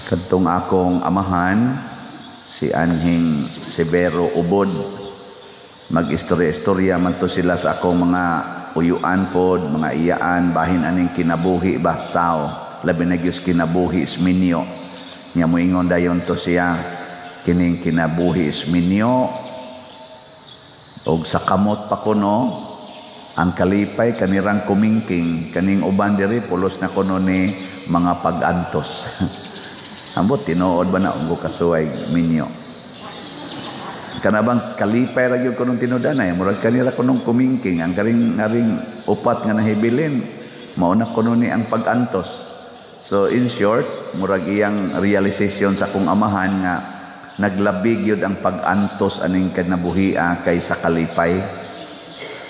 Kadtong akong amahan, si Anhing Severo Ubod, mag-istorya-istorya man to sila sa akong mga uyuan pod, mga iyaan, bahin aning kinabuhi bastaw, labi na gyud kinabuhi isminyo. Nya moingon dayon to siya, kining kinabuhi isminyo og sa kamot pa kuno ang kalipay kanirang kumingking, kaning uban diri pulos na kuno ni mga pag-antos. Ambot tinuod ba na unggo kasuway minyo? Kanabang kalipay ra gyud kunong tinudanay, murag kanira kunong kumingking ang karing ngaring upat nga nahibilin, mao na kuno ni ang pag-antos. So in short, murag iyang realization sa akong amahan nga naglabi gyud ang pag-antos aning kinabuhia kaysa kalipay.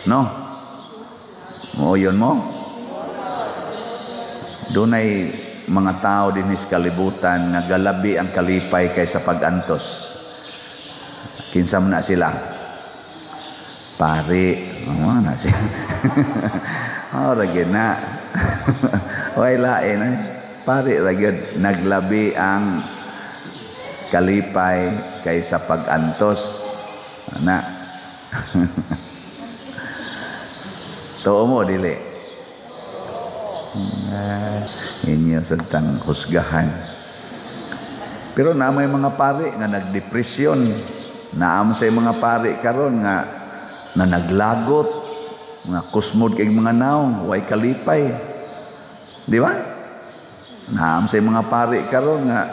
No? Mo yun mo? Dunay mga tao dinhi sa kalibutan nga galabi ang kalipay kaysa pag-antos. Kinsa man na sila? Pari. Oh, na siya. Oh, ra na. Way lain eh. Pari ra gyud naglabi ang kalipay kaysa pag-antos. Na. Tuo mo dili. Inyo sa tang husgahan. Pero na may mga pari nga nagdepresyon. Naam sa mga pari karon nga na naglagot, mga kusmod kay mga naong, way kalipay. Di ba? Naam sa mga pari karon nga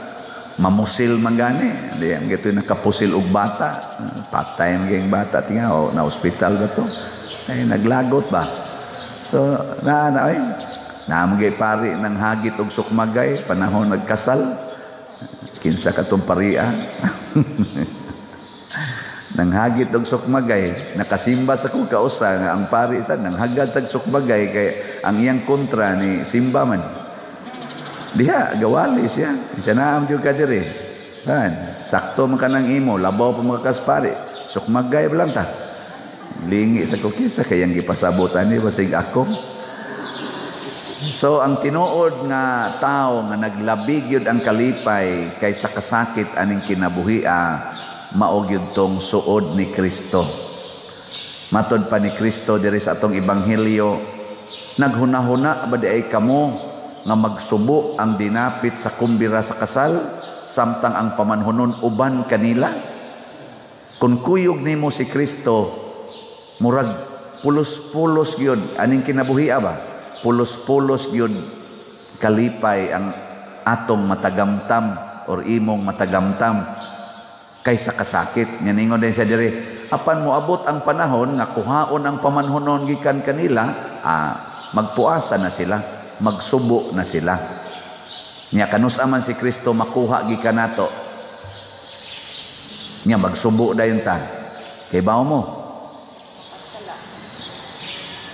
mamusil man gani. Di ang gito nakapusil og bata, patay man gayong bata tinga o na ospital ba to? Ay naglagot ba? So naa na ay naam gay pari nang hagit og sukmagay panahon nagkasal. Kinsa katong paria? Nang hagit og sukmagay, nakasimba sa kong kausa nga ang pari sa nang hagad sa sukmagay kay ang iyang kontra ni simba man. Diha gawali siya. Isa na am jud ka diri. Kan, sakto man kanang imo, labaw pa makakas pari. Sukmagay ba lang ta. Lingi sa ko kinsa kayang gipasabot ani basig ako. So ang tinuod nga tao nga naglabi gyud ang kalipay kaysa kasakit aning kinabuhia, mao gyud tong suod ni Kristo. Matod pa ni Kristo diri sa atong ebanghelyo, naghunahuna ba di ay kamo nga magsubo ang dinapit sa kumbira sa kasal samtang ang pamanhunon uban kanila? Kung kuyog nimo si Kristo, murag pulos-pulos gyud aning kinabuhia ba? Pulos-pulos gyud kalipay ang atong matagamtam or imong matagamtam kaysa kasakit. Nga ningon din siya diri, apan moabot ang panahon nga kuhaon ang pamanhunon gikan kanila, magpuasa na sila, magsubo na sila. Nya kanus-a man si Kristo makuha gikan nato? Nya magsubo dayon ta. Kay bawo mo?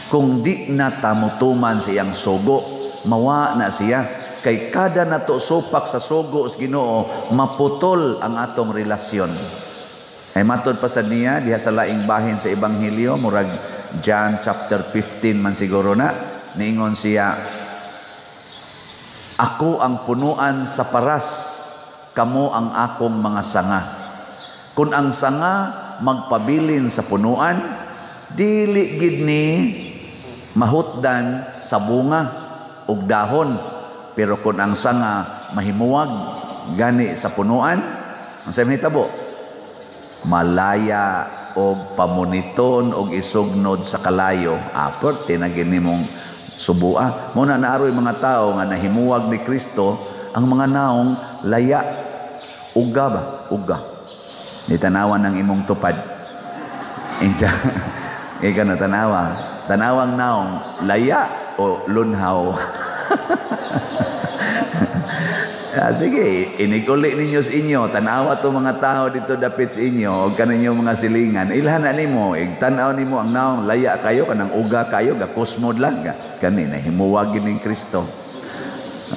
Kung di na ta motuman sa iyang sugo, mawa na siya. Kay kada nato supak sa sugo sa Ginoo, maputol ang atong relasyon. Ay matod pa sad niya diha sa laing bahin sa ebanghelyo, murag John chapter 15 man siguro na, niingon siya, ako ang punuan sa paras, kamo ang akong mga sanga. Kung ang sanga magpabilin sa punuan, dili gid ni mahutdan sa bunga ug dahon. Pero kung ang sanga mahimuwag gani sa punuan, ang sa mahitabo, malaya og pamuniton og isugnod sa kalayo. Aport tinagin nimong subua. Muna naaroy mga tao nga nahimuwag ni Kristo ang mga naong laya. Uga ba? Uga. Ni tanawan ng imong tupad. Inja. Ika na tanawa. Tanawang naong laya o lunhaw. Sige, iniguli ninyo sa inyo, tanawa to mga tao dito dapit sa inyo, og kaninyo mga silingan, ilhan na nimo, igtan-aw nimo ang naong laya kayo, kanang uga kayo, gakusmod lang, kani nahimuwag ning Kristo.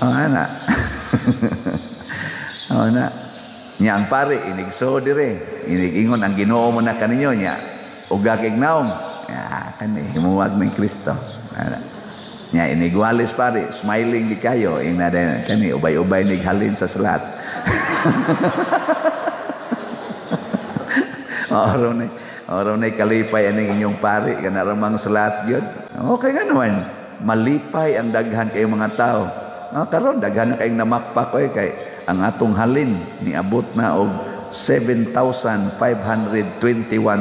Oh, ana. Oh, na. Nya ang pare inigso dire, inigingon ang Ginoo mo na kaninyo nya, uga kig naong. Ya, kani himuwag ning Kristo. Ana. Nya inigwalis pare, smiling di kayo, ing na kani ubay-ubay nighalin sa salat. Araw na kalipay aning inyong pari kana ramang slot gyud. Okay nga naman. Malipay ang daghan kayong mga tao. Karon daghan na kayong namakpak oy kay ang atong halin niabot na og 7,521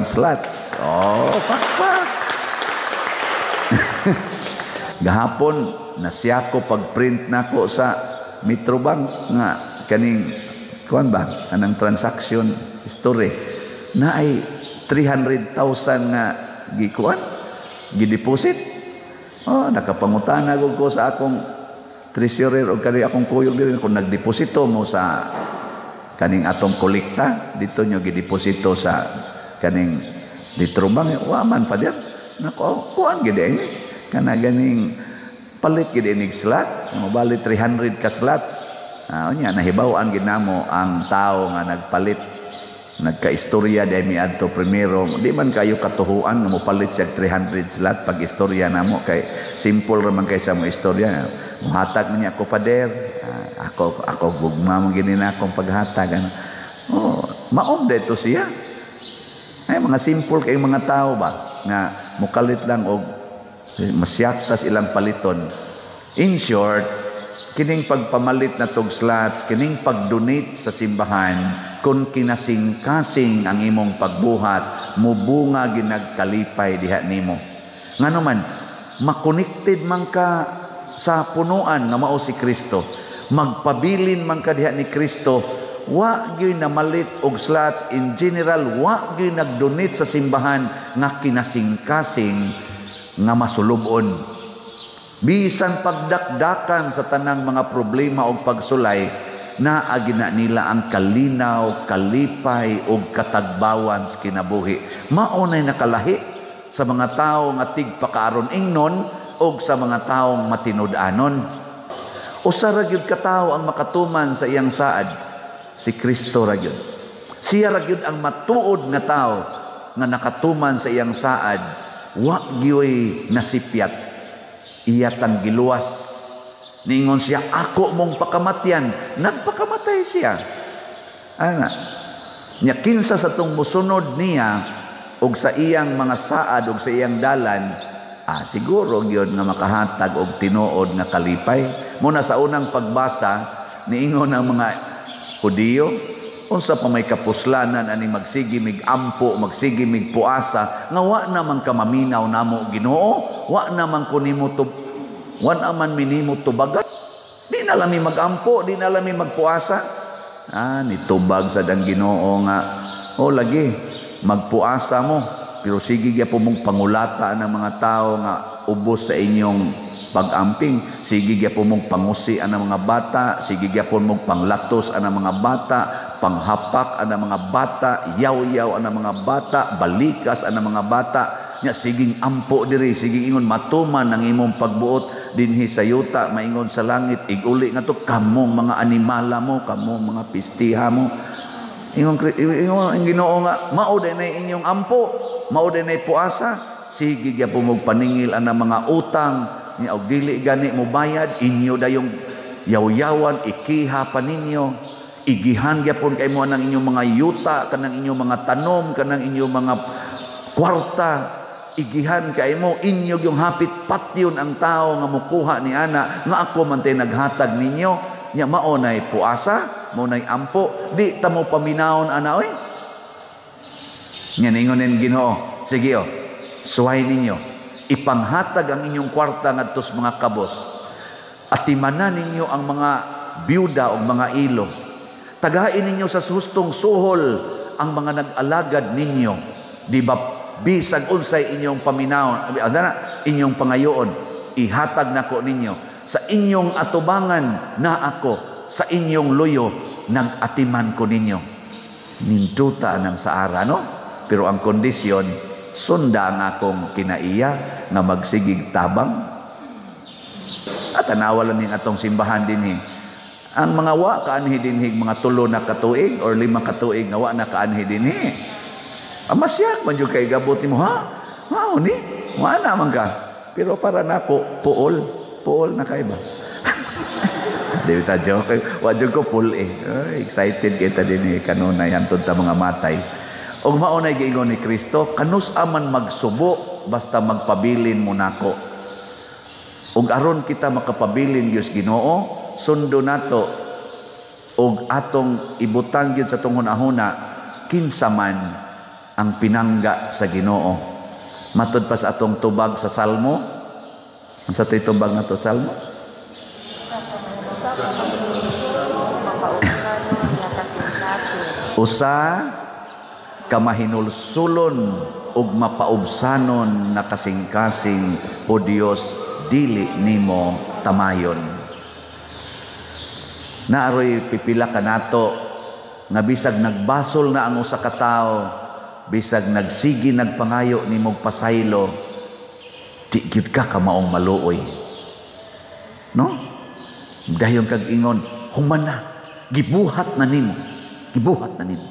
slots. Oh, pakpak. Gahapon nasiyako pag-print nako sa Metrobank nga kaning kuan ba anang transaction history na ay 300,000 nga gikuan gideposit. Oh, nakapangutana ko sa akong treasurer o kani akong kuyog diri kung nagdeposito mo sa kaning atong kolekta dito nyo gideposito sa kaning Metrobank. Wa man, Father, nako kuan gid ini kana ganing palit gid inig slot, mobali 300 ka slots. Unya nahibaw-an gid namo ang tao nga nagpalit, nagkaistorya di mi adto primero. Di man kayo katuhuan nga mopalit siya 300 slot pag istorya namo kay simple ra man kay sa mo istorya. Muhatag man niya ako, Father, ako ako gugma mo gini na akong paghatag ano. Oh, maom dito siya. Ay mga simple kay mga tao ba nga mukalit lang og masyaktas ilang paliton. In short, kining pagpamalit na tog slots, kining pag-donate sa simbahan, kung kinasing-kasing ang imong pagbuhat, mubunga ginagkalipay diha nimo. Ngano man, makonected man ka sa punuan nga mao si Kristo. Magpabilin man ka diha ni Kristo, wa gyud namalit og slots in general, wa gyud nag-donate sa simbahan nga kinasing-kasing nga masulubon. Bisan pagdakdakan sa tanang mga problema o pagsulay, naa gina nila ang kalinaw, kalipay o katagbawan sa kinabuhi. Mao nay nakalahi sa mga tao nga tigpakaaron ingnon o sa mga taong matinud-anon. Usa ra gyud ka tawo ang makatuman sa iyang saad, si Kristo ra gyud. Siya ra gyud ang matuod nga tao nga nakatuman sa iyang saad, wa gyoy nasipyat. Iya tang giluwas. Ningon siya, ako mong pakamatyan. Nagpakamatay siya. Ana. Nya kinsa sa tong musunod niya og sa iyang mga saad og sa iyang dalan, siguro gyud nga makahatag og tinuod nga kalipay. Muna sa unang pagbasa, niingon ang mga Hudiyo, unsa pa may kapuslanan ani magsige mig ampo, magsige mig puasa, nga wa naman ka maminaw namo Ginoo, wa naman ko nimo tub, wa naman minimo tubagan. Di na lang mi magampo, di na lang mi magpuasa. Nitubag sad ang Ginoo nga, oh lagi magpuasa mo, pero sige gyapon mong pangulata ng mga tao nga ubos sa inyong pag-amping, sige gyapon mong pangusi ang mga bata, sige gyapon mong panglatos ang mga bata, panghapak ang mga bata, yaw-yaw ang mga bata, balikas ang mga bata. Nya siging ampo diri, siging ingon matuman ang imong pagbuot dinhi sa yuta, maingon sa langit, iguli nga to kamong mga animala mo, kamong mga pistiha mo. Ingon ingon ang Ginoo nga mao day na inyong ampo, mao day na puasa. Sige gyapon mong paningil ang mga utang niya og dili gani mo bayad, inyo dayong yaw-yawan, ikiha pa ninyo. Igihan gyapon kay mo ang inyong mga yuta, kanang inyong mga tanom, kanang inyong mga kwarta. Igihan kay mo, inyo yung hapit patyon ang tao nga mukuha ni ana nga ako man tay naghatag ninyo. Nya mao nay puasa, mao nay ampo, di ta mo paminawon ana oy. Nya ningon nin Ginoo, sige oh, suway ninyo, ipanghatag ang inyong kwarta ngadto sa mga kabos. Atimanan ninyo ang mga byuda o mga ilo. Tagain ninyo sa hustong suhol ang mga nag-alagad ninyo. Di ba bisag unsay inyong paminawon, inyong pangayoon, ihatag nako ninyo. Sa inyong atubangan na ako, sa inyong luyo nag-atiman ko ninyo. Ninduta ng saara, no? Pero ang kondisyon, sunda ang akong kinaiya nga magsigig tabang. At tanawa lang ning atong simbahan dinhi. Ang mga wa kaanhi dinhi mga 3 na katuig or 5 katuig nga wa na kaanhi dinhi. Amasyak man jud kay gabot nimo, ha? Mao ni, wa na man ka. Pero para nako puol, puol na kay ba? Di ta joke. Wa jud ko full eh. Ay, excited kita din eh kanunay hantod ta mga matay. Og mao nay giingon ni Kristo, kanus aman magsubo basta magpabilin mo nako. Og aron kita makapabilin gyud Ginoo, sundo nato og atong ibutang gyud sa atong hunahuna kinsa man ang pinangga sa Ginoo. Matud pa sa atong tubag sa Salmo. Unsa to'y tubag nato Salmo? Usa ka mahinulsulon ug mapaubsanon na kasing-kasing, o Dios, dili nimo tamayon. Naaroy pipila ka nato nga bisag nagbasol na ang usa ka tawo, bisag nagsigi nagpangayo nimog pasaylo, di gyud ka kamaong maluoy. No? Dayon kag ingon, human na, gibuhat na nimo, gibuhat na nimo.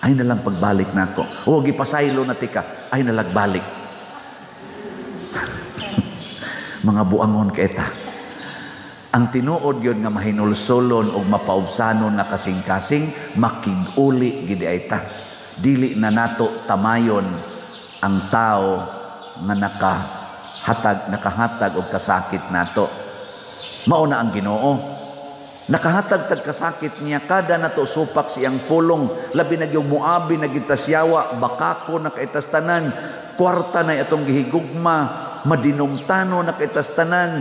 Ay na lang pagbalik nako. O gipasaylo na tika, ay na lagbalik. Mga buangon kaeta. Ang tinuod yun nga mahinulsolon o mapaubsanon nga kasing-kasing, makig-uli gid ay ta. Dili na nato tamayon ang tao nga nakahatag og kasakit nato. Mao na ang Ginoo. Nakahatag tag kasakit niya kada nato supak siyang pulong, labi na gyud muabi na gyud tasyawa, bakako na kaitas tanan, kwarta na atong gihigugma, madinumtano na kaitas tanan,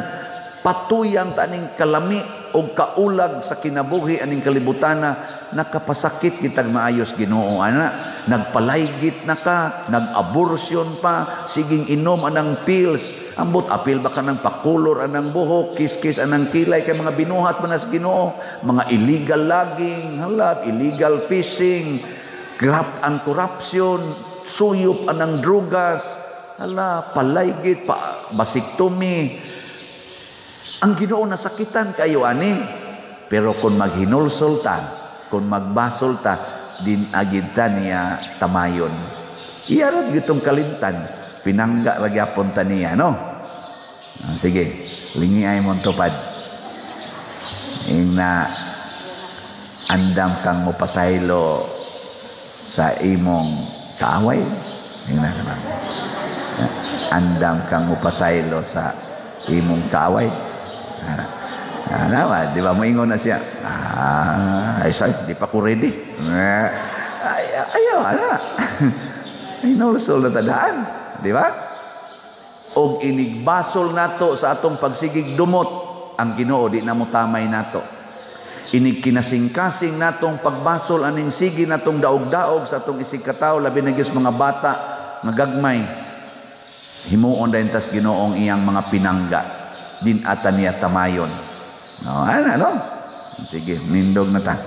patuyang taning kalami og kaulag sa kinabuhi aning kalibutana, nakapasakit kitag maayos Ginoo ana, nagpalaygit na ka, nag-abortion pa, siging inom anang pills, ambot apil ba ka ng pakulor anang buhok, kiskis anang kilay kay mga binuhat man sa Ginoo, mga illegal logging, halab, illegal fishing, graft ang corruption, suyop anang drugas, hala, palaygit, pa, basiktomy. Ang Ginoo nasakitan kayo ani, pero kung maghinulsol ta, kung magbasol ta, din agid ta niya tamayon. Iya ra gitong kalimtan, pinangga ra gyapon ta niya, no? Ah, sige, lingi ay mong tupad. Ing na andam kang mopasaylo sa imong kaaway. Ing na ka andam kang mopasaylo sa imong kaaway. Ah, di ba moingon na siya? Ah, ay sorry, di pa ko ready. Ay, ayaw, ana. Hinulsol na tadaan, di ba? Og inigbasol nato sa atong pagsigig dumot, ang Ginoo di na mo tamay nato. Inig kinasingkasing natong pagbasol aning sige natong daog-daog sa atong isig katawo, labi na gyud mga bata nga gagmay. Himuon dayon tas Ginoong iyang mga pinangga, din ata niya tamayon. No, ano, no? Sige, nindog na ta.